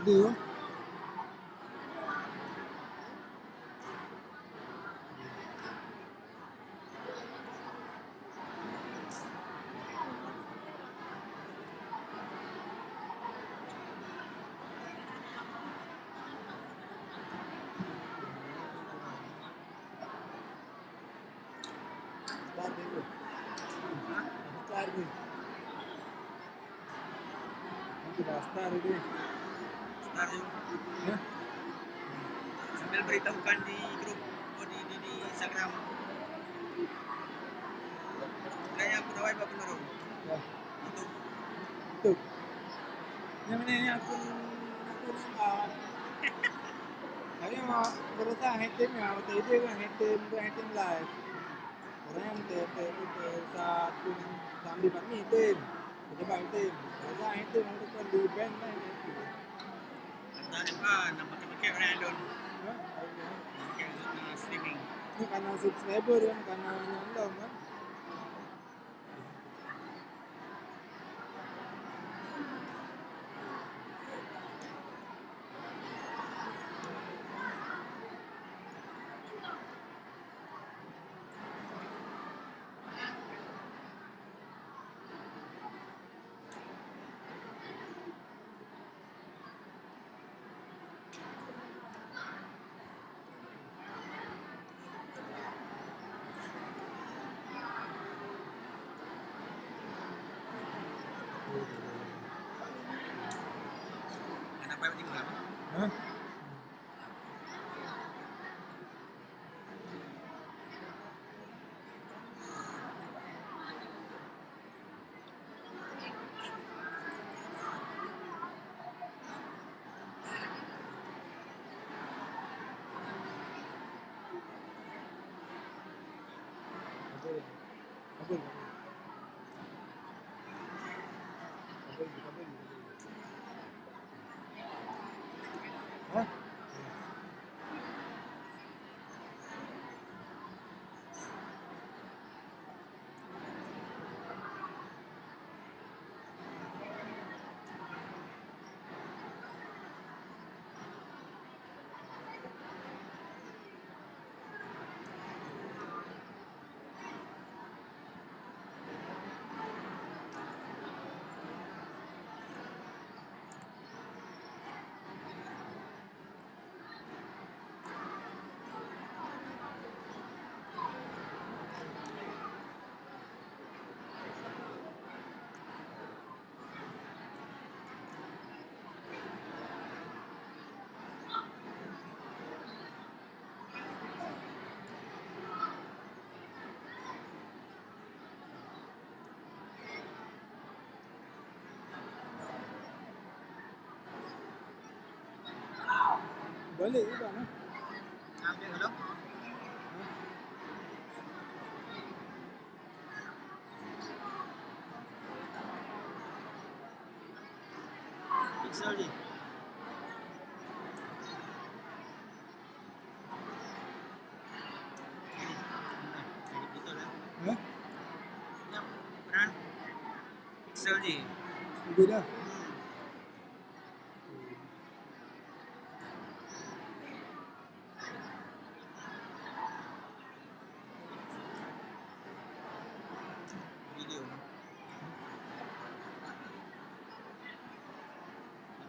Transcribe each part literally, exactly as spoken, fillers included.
Dia. Start dulu. Start dulu. Ini sudah start dulu. Start dulu. Ya. Sambil beritahukan di grup, oh, di, di, di Instagram. Kayaknya aku dah wipe apa dulu? Ya. Itu. Itu. Yang mana yang aku, aku nampak. Tapi mau berusaha hacking ya, betul dia kan hacking, bukan hacking live. Orang yang te-, te-, te-, sa-, tu yang sambil buat meeting. Pejabat meeting. Rasa meeting orang tu kan di ban lah yang tu. Rasa apa? Nak pakai-pakai orang yang dong. Ha? Pakai untuk, uh, streaming. Ni karena subscriber kan, karena yang dong kan. Hah? Balik juga nah. Ambil kalau. Pixel ji. Ini. Nah, ini betul ya. Hah? Ini ukuran pixel ji. Beda. Video.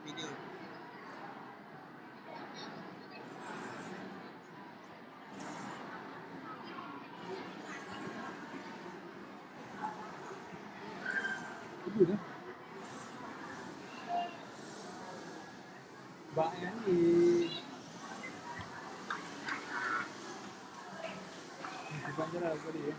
Video. Itu dah. Bak nyan di Banjara tadi ya.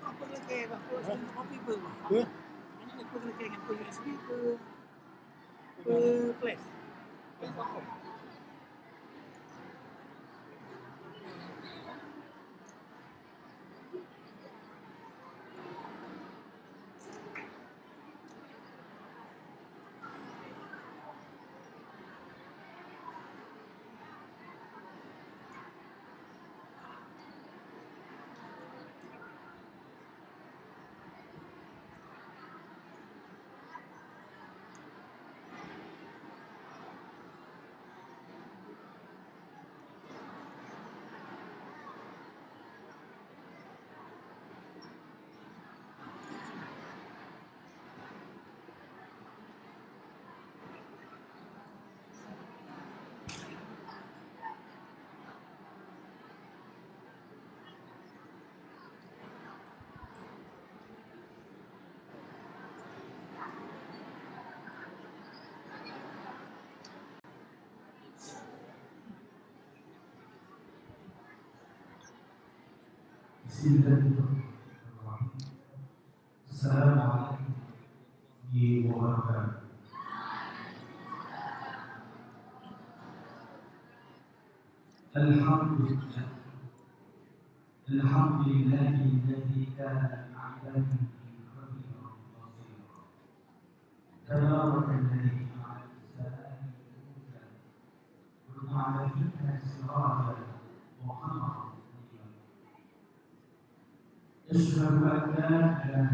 Apa lagi, bah, terus dengan kopi pun, bah. Apa? Ini ni pun lagi dengan pun U S B ke, ke flash. Flash apa? Bismillahirrahmanirrahim. Assalamualaikum warahmatullahi wabarakatuh. Alhamdulillah. Alhamdulillahilladzi kana bi ibadihi khabiran basira. Tabarakalladzi ja'ala fis samai burujan wa ja'ala fil ardi sirajan wa qamaran muniran. Asyhadu an la ilaha